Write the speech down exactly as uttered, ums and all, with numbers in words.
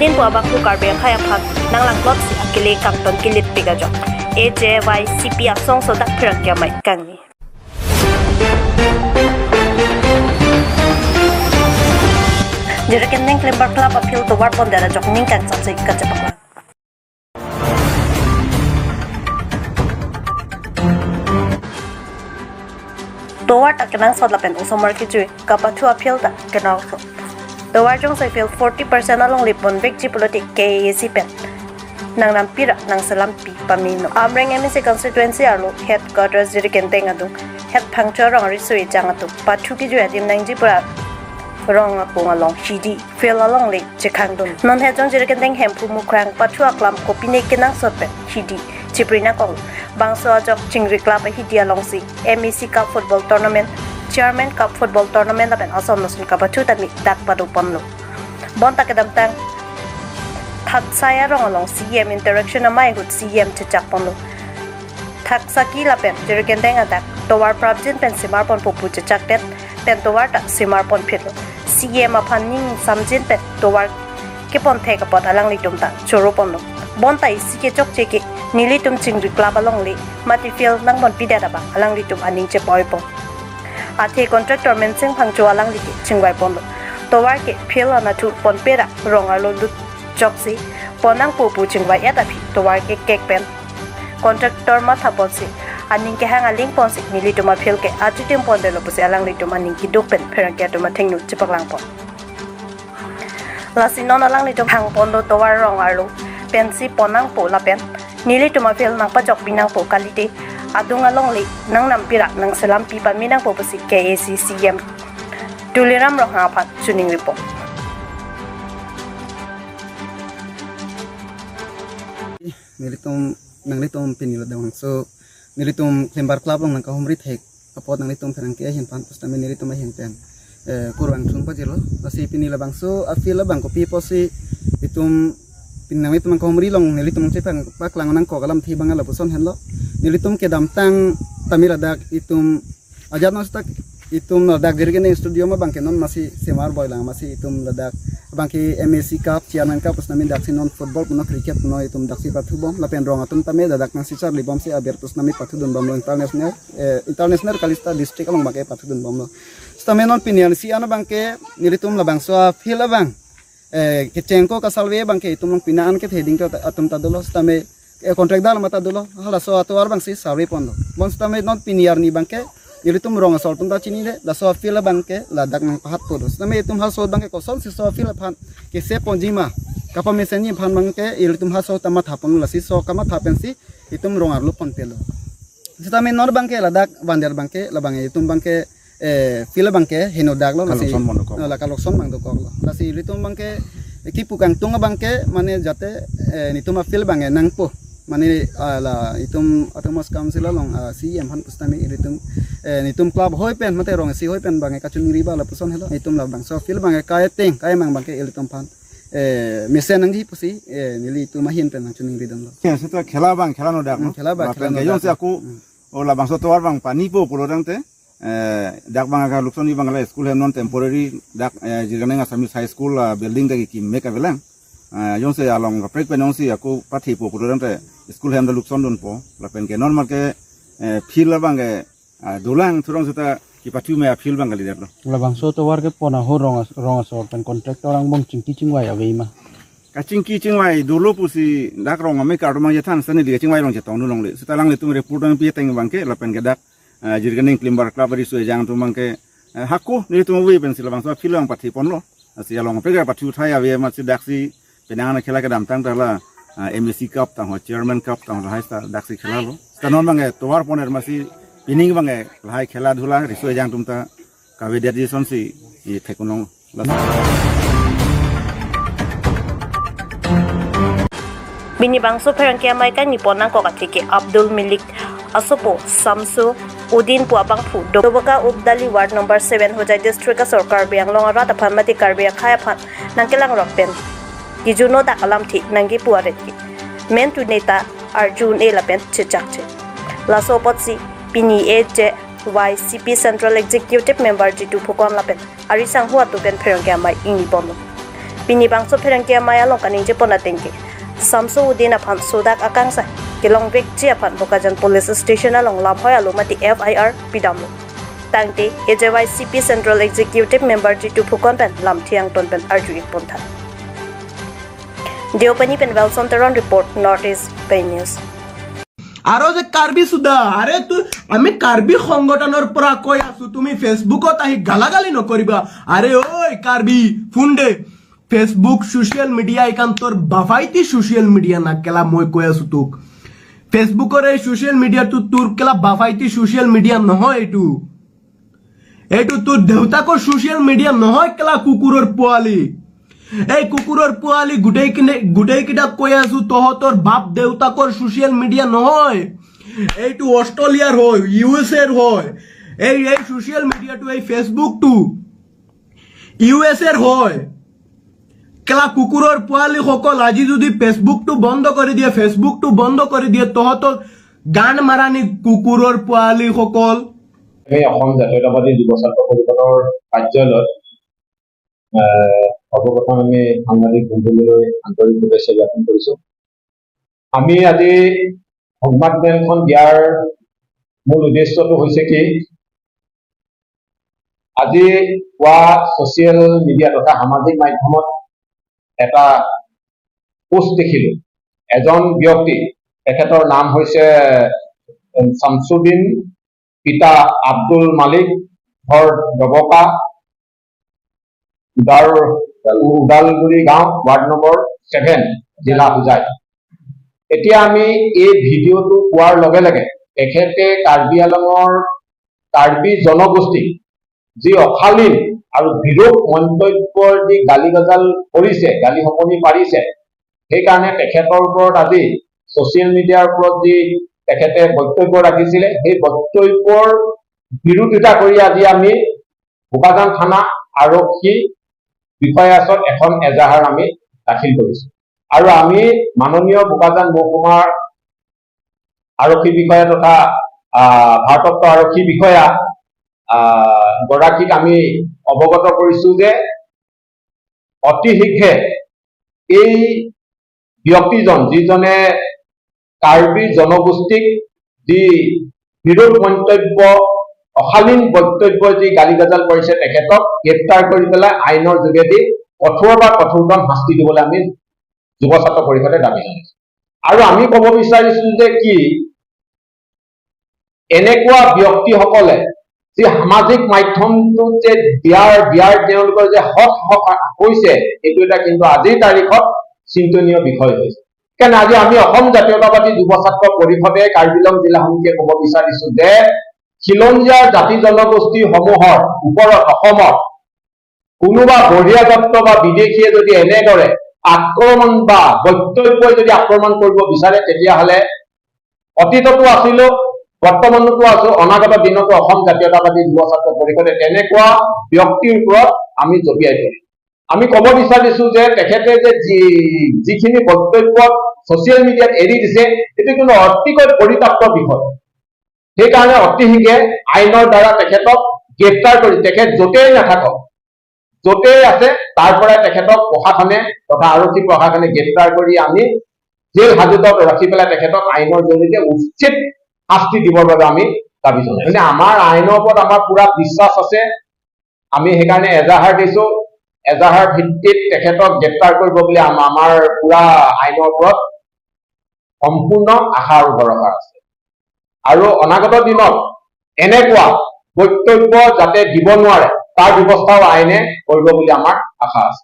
Udin pu abangphu Karbi akhei aphan nanglang plot si akele kangton kilip pik ajok A J Y C P asong sodak pherangke amei kangni. Jirikindeng Klimbar Club a-field tovar pondet ajok ning kangchamsi kachepaklang. Tovar ta kenangsot lapen osomar kejui kapathu a-field ta kenangsot. Tovar jongsi field forty percent alongle ponvekji pulote K A A C pen nangnampi ra nangselampi pamelo. Amreng M A C constituency arlo headquarters Jirikindeng adung het phangcho arong ariso ejang atum pathu kejui adim nangji pura rong akung along hidi field alongle chekhangdun. Non het jong Jirikindeng Hemphu Mukrang pathu aklam kopine kenangsot pen hidi chipri nangkok. Bangso ajok Chingri Club ahidi alongsi M A C Cup Football Tournament, Chairman Cup Football Tournament lapen ason ason kapathu tame dak pado ponlo. Bonta kedamtang Thaksai arong along C E M interaction amei ahut C E M chechak ponlo. Thaksaki lapen Jirikindeng adak tovar prapjin pen semar ponpo pu chechakdet pen tovar ta semar ponphitlo. C E M aphan ning samjin pen tovar kepon thek apot alanglitum ta choro ponlo. Bonta isi kechokche ke nelitum Chingri Club alongle mati field nangponpidet abang alanglitum aning chepoi pon. Athe contractor Mensing Phangcho alangli ke chingvai ponlo. Tovar ke field anatthu ponpe ra rong arlo lut choksi pon nangpo pu chingvai-et aphi tovar ke kek pen contractor matha ponsi aning kehang aling ponsi nelitum a-field ke achitim pondetlo pusi alanglitum aning keduk pen pherangke atum athengno chepaklang pon. Lasi non alanglitum hang ponlo tovar rong arlo pensi pon nangpo lapen nelitum a-field nangpachokpi nangpo kalite adung alongle nangnampi ra nangselampi pame nangpo pusi K A A C C E M Tuliram Ronghang aphan choningri pon. Nelitum, nanglitum pini labangso nelitum Klimbar Club along nangkahumri thek apot nanglitum pherangke ahin aphan pusitame nelitum ahin pen, eh, kurvangthu pajirlo. Lasi pini labangso a-field abang kopi pusi itum pini nanglitum nangkahumri along nelitum chepaklang nangkok alamthe abang lapuson henlo. Nelitum kedamtang tame ladak itum ajat non seta itum ladak Jirikindeng stadium abang ke non masi semar boilang, masi itum ladak abang ke M A C Cup, Chairman Cup pusitame daksi non football puno cricket puno itum daksi pathubom lapen rong atum tame ladak nangsi charlibomsi aber pusitame pathudunbomlo international, eh, international kalista district along abang ke pathudunbomlo. Sitame non pini an si an abang ke nelitum labangso a-field abang, eh, kechengko kasalve abang ke itum along pini an kethe ding atum ta dolo sitame, eh, contract dal mata dolo, halaso atovar abangsi sarve ponlo. Bonsitame non pini arni abang ke nelitum rong asor atum ta chinine, laso a-field abang ke ladak nangpahatpo do. Sitame itum halaso abang ke kosonsi laso a-field aphan kese ponji ma, kapamesenji aphan abang ke ilitum halaso ta matha ponlo, lasi laso kamatha pensi itum rong arlo ponpelo. Sitame non abang ke ladak vandet abang ke labang itum abang ke, eh, field abang ke heno daklo, lasi kalokson abang dokok. Eh, la kalokson abang dokoklo. Lasi ilitum abang ke kipu kangtung abang ke mane jate, eh, nelitum a-field abang ke nangpo. Mane, ah, la itum autonomous council along, ah, C E M aphan pusitame ilitum, eh, nelitum club hoi pen mate rong isi hoi pen abang ke kachoningri ba lapuson henlo. Nelitum labangso a-field abang ke kaiteng kaimang abang ke ilitum aphan, eh, mesen nangji pusi, eh, nelitum ahin pen nangchoningridunlo. Ya, seta khela abang khela no dak, hmm, no? Khela abang, lapen khela no ke dak, jongsi no. Aku, hmm, o labangso tovar abang panipo pulo tangte, eh, dak abang kalokson abang la school hem non temporary dak, eh, Jirikindeng Assamese High School, ah, building dak kekim mek avelang. Eh, jongsi along kaprek pen jongsi aku pathepo pulo tangte school hem ta loksondunpo. Lapen ke non abang ke, eh, field abang ke, ah, dolang thurong seta kepathu me a-field abang kalidetlo. Labangso tovar kepon ahut rong as-, rong asor pen contractor angbong chingki chingvai ave ma? Kachingki chingvai dolo pusi dak rong amekar atum abang chethan sani di kachingvai rong chetongdun longle. Seta alanglitum report nangpi ateng abang ke lapen ke dak, eh, Jirikindeng Klimbar Club ariso ejang atum abang ke, eh, hako nelitum ave pensi labangso a-field abang pathe ponlo. Lasi along kaprek pathu thai ave masi daksi penang an khela kedamtang ta la, ah, M A C Cup tangho, Chairman Cup tangho, lahai seta daksi khelalo. Seta non abang ke tovar pon-et masi pining abang ke lahai khela dhula riso ejang atum ta kavedet ji asonsi i thekun long. Lasi pini bangso pherangke amei kangni pon nangkok athe ke Abdul Milik asopo Samsu Udin pu abangphu Dobaka Updali Ward number seven Hojai District asor Karbi Anglong arat aphan mate Karbi akhei aphan nangkelangrok pen kijuno dak alamthe nangkepu aret ke mentu neta arju un-e lapen chechakche. Laso apotsi pini A J Y C P Central Executive Member Jitu Phukon lapen ari sangho atum pen pherangke amei ingni bomlo. Pini bangso pherangke amei along kaningje pon atengke, Samsu Uddin aphan sodak akangsai kelongvekji aphan Bokajan Police Station along lamhoi alo mate F I R pidamlo. Tangte A J Y C P Central Executive Member Jitu Phukan pen lamthe angton pen arju ik pon tha. Deopani pen Welson Teron report, North East Pei News. আরো যে কাৰ্বি সুধা, আৰে তো আমি কাৰ্বি সংগঠনৰ পৰা কৈ আছো, তুমি ফেচবুকত আহি গালাগালি নকৰিবা। আৰে ঐ কাৰ্বি ফুণ্ডে, ফেচবুক ছ'চিয়েল মিডিয়া এইখন তোৰ বাফাইতি ছ'চিয়েল মিডিয়া না কেলা, মই কৈ আছো তোক। ফেচবুকৰ এই ছ'চিয়েল মিডিয়াটো তোৰ কেলা বাফাইতি ছ'চিয়েল মিডিয়া নহয় এইটো। এইটো তোৰ দেউতাকৰ ছ'চিয়েল মিডিয়া নহয় কেলা, কুকুৰৰ পোৱালি। এই কুকুৰৰ পোৱালি, গোটেই কিনে গোটেইকেইটাক কৈ আছো, তহঁতৰ বাপ দেউতাকৰ ছ'চিয়েল মিডিয়া নহয়। এইটো অষ্ট্ৰেলিয়াৰ হয়, ইউ এছ এৰ হয়। এই এই ছ'চিয়েল মিডিয়াটো, এই ফেচবুকটো ইউ এছ এৰ হয়। কেলা কুকুৰৰ পোৱালিসকল, আজি যদি ফেচবুকটো বন্ধ কৰি দিয়ে, ফেচবুকটো বন্ধ কৰি দিয়ে, তহঁতক গান মাৰা নি কুকুৰৰ পোৱালিসকল। আমি অসম জাতীয়তাবাদী যুৱ ছাত্ৰ পৰিষদৰ কাৰ্যালয়ত, আহ, সৰ্বপ্ৰথম আমি সাংবাদিক বন্ধুলৈ আন্তৰিক শুভেচ্ছা জ্ঞাপন কৰিছো। আমি আজি সংবাদ মেলখন দিয়াৰ মূল উদ্দেশ্যটো হৈছে কি, আজি পুৱা ছ'চিয়েল মিডিয়া তথা সামাজিক মাধ্যমত এটা পোষ্ট দেখিলো। এজন ব্যক্তি, তেখেতৰ নাম হৈছে, উম, শামছুদ্দিন পিতা আব্দুল মালিক, ঘৰ ডবকা, ওদাল-, ওদালগুৰি গাঁও, ৱাৰ্ড নম্বৰ ছেভেন, জিলা হোজাই। এতিয়া আমি এই ভিডিঅ'টো পোৱাৰ লগে লগে তেখেতে কাৰ্বি আংলঙৰ কাৰ্বি জনগোষ্ঠী যি অশালীন আৰু বিৰূপ মন্তব্যৰ যি গালি গাজাল কৰিছে, গালি শপনি পাৰিছে, সেইকাৰণে তেখেতৰ ওপৰত আজি ছ'চিয়েল মিডিয়াৰ ওপৰত যি তেখেতে বক্তব্য ৰাখিছিলে, সেই বক্তব্যৰ বিৰোধিতা কৰি আজি আমি বোকাজান থানা আৰক্ষী বিষয়াৰ ওচৰত এখন এজাহাৰ আমি দাখিল কৰিছো। আৰু আমি মাননীয় বোকাজান মহকুমাৰ আৰক্ষী বিষয়া তথা, আহ, ভাৰপ্ৰাপ্ত আৰক্ষী বিষয়া, আহ, গৰাকীক আমি অৱগত কৰিছো যে অতি শীঘ্ৰে এই ব্যক্তিজন, যিজনে কাৰ্বি জনগোষ্ঠীক যি বিৰূপ মন্তব্য, অশালীন বক্তব্য, যি গালি গাজাল কৰিছে, তেখেতক গ্ৰেপ্তাৰ কৰি পেলাই আইনৰ যোগেদি কঠোৰ বা কঠোৰতম শাস্তি দিবলৈ আমি যুৱ ছাত্ৰ পৰিষদে দাবী জনাইছো। আৰু আমি ক'ব বিচাৰিছো যে কি, এনেকুৱা ব্যক্তিসকলে যি সামাজিক মাধ্যমটোত যে বিয়াৰ বিয়াৰ তেওঁলোকৰ যে হক হক হৈছে, এইটো এটা কিন্তু আজিৰ তাৰিখত চিন্তনীয় বিষয় হৈছে। কাৰণ আজি আমি অসম জাতীয়তাবাদী যুৱ ছাত্ৰ পৰিষদে কাৰ্বি আংলং জিলা সমিতিয়ে ক'ব বিচাৰিছো যে খিলঞ্জীয়া জাতি জনগোষ্ঠীসমূহৰ ওপৰত অসমত কোনোবা বহিৰাগত বা বিদেশীয়ে যদি এনেদৰে আক্ৰমণ বা বক্তব্যই যদি আক্ৰমণ কৰিব বিচাৰে, তেতিয়াহ'লে অতীততো আছিলো, বৰ্তমানতো আছো, অনাগত দিনতো অসম জাতীয়তাবাদী যুৱ ছাত্ৰ পৰিষদে তেনেকুৱা ব্যক্তিৰ ওপৰত আমি জঁপিয়াই পৰিম। আমি ক'ব বিচাৰিছো যে তেখেতে যে যি যিখিনি বক্তব্য ছ'চিয়েল মিডিয়াত এৰি দিছে, এইটো কিন্তু অতিকৈ পৰিতাপ্ত বিষয়। সেইকাৰণে অতি শীঘ্ৰে আইনৰ দ্বাৰা তেখেতক গ্ৰেপ্তাৰ কৰি তেখেত য'তেই নাথাকক, য'তেই আছে, তাৰ পৰাই তেখেতক প্ৰশাসনে তথা আৰক্ষী প্ৰশাসনে গ্ৰেপ্তাৰ কৰি আনি জেল হাজতত ৰাখি পেলাই তেখেতক আইনৰ জৰিয়তে উচিত শাস্তি দিবৰ বাবে আমি দাবী জনাইছো। মানে আমাৰ আইনৰ ওপৰত আমাৰ পূৰা বিশ্বাস আছে। আমি সেইকাৰণে এজাহাৰ দিছো। এজাহাৰ ভিত্তিত তেখেতক গ্ৰেপ্তাৰ কৰিব বুলি আম-, আমাৰ পূৰা আইনৰ ওপৰত সম্পূৰ্ণ আশা আৰু ভৰসা আছে। আৰু অনাগত দিনত এনেকুৱা বক্তব্য যাতে দিব নোৱাৰে, তাৰ ব্যৱস্থাও আইনে কৰিব বুলি আমাৰ আশা আছে।